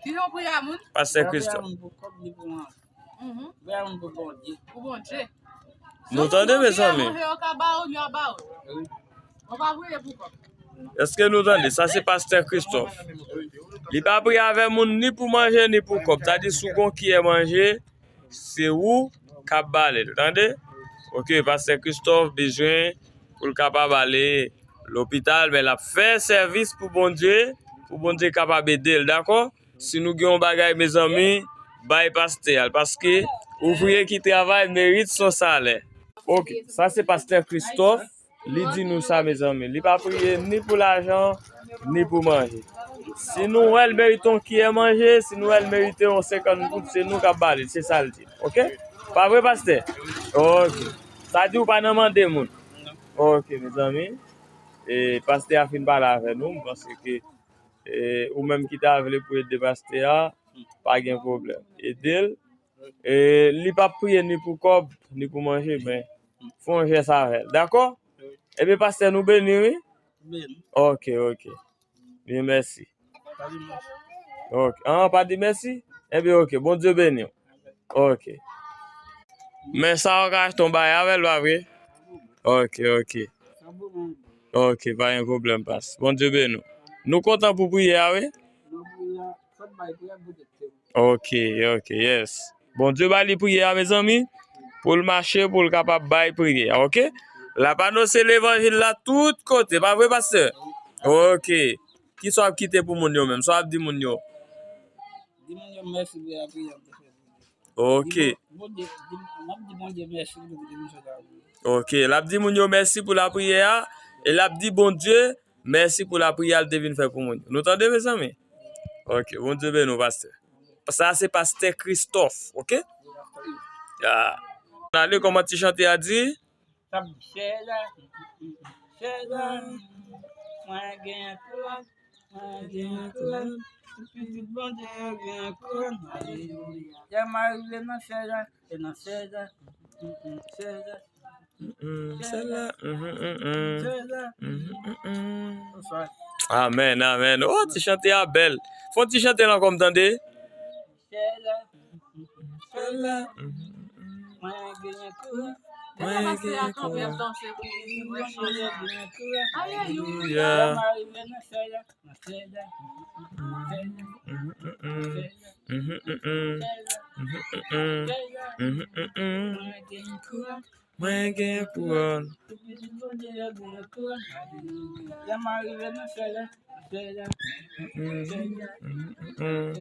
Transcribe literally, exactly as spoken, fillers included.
Ki jan w priye a moun? Pastè Christophe. Priye a moun pou kòb ni pou manje. Mhm. Priye a moun pou Bondye. Pou Bondye. Nou tande, mezanmi? Manje yo ka ba ou, yo ba ou. Wi. Ou pa priye pou kòb. Èske nou tande? Sa se pastè Christophe. Li pa priye avè moun ni pou manje ni pou kòb. Sa di si w gon kiyè manje, se ou k ap ba li l, tande? Oke, pastè Christophe bezwen pou l kapab ale lopital, men l ap fè sèvis pou Bondye, pou Bondye kapab ede l, dakò? Si nou gen yon bagay, mezanmi, bay pastè a l, paske ouvriye ki travay merit son salè. Oke, sa se pastè Christophe. Li di nou sa, mezanmi. Li pa priye ni pou lajan, ni pou manje. Si nou wè l merite yon kiyè manje, si nou wè l merite yon senkant goud, se nou k ap ba li. Se sa l di. Oke? Pa vre, pastè? Oke. Sa di ou pa nan mande moun. Oke, mezanmi. E, pastè a fin pale avè nou. M panse ke, e, ou menm ki ta vle pou ede pastè a, pa gen pwoblèm. Ede l. E, li p ap priye ni pou kòb, ni pou manje, men fè yon jès avè l. Dakò? Ebyen, pastè, nou beni, wi. Beni. Oke, oke. Byen, mèsi. Pa di mèsi. Oke. Ah, pa di mèsi? Ebyen, oke. Bondye beni w. Oke. Men sa w ka achte yon bagay avè l, pa vre? Oke, oke. Oke, pa gen pwoblèm, pas. Bondye beni w. Nou kontan pou priyè a, wi. Oke, oke, yes. Bondye ba li priyè a, mezanmi, pou l mache, pou l kapab bay priyè a, oke? L ap anonse levanjil la tout kote, pa vre, pastè? Oke. Kisa w ap kite pou moun yo menm? Sa w ap di moun yo? Di moun yo mèsi pou lapriyè yo te fè pou yo. Oke. Di Bon-, Bondye, di, n ap di Bondye mèsi pou lapriyè yo te fè pou yo. Oke, l ap di moun yo mèsi pou lapriyè a, e l ap di Bondye mèsi pou lapriyè a l te vin fè pou moun yo. Nou tande, mezanmi? Oke, Bondye beni w, pastè. Sa se pastè Christophe, oke? Ya. Ale, kòman ti chante a di? T ap di, chè la, chè la, mwen gen kouran, mwen gen kouran, tout pitit Bondye yo gen kouran, alelouya. Yè m arive nan chè la, e nan chè la, chè la, chè la, chè la. Amèn, amèn. Oh, ti chante a bèl. Fè yon ti chante l ankò m tande. Chè la, chè la, mwen gen kouran. Mwen gen kouran. Alelouya. Mwen gen kouran. Mwen gen kouran. Yè m arive nan chè la, chè la, chè la,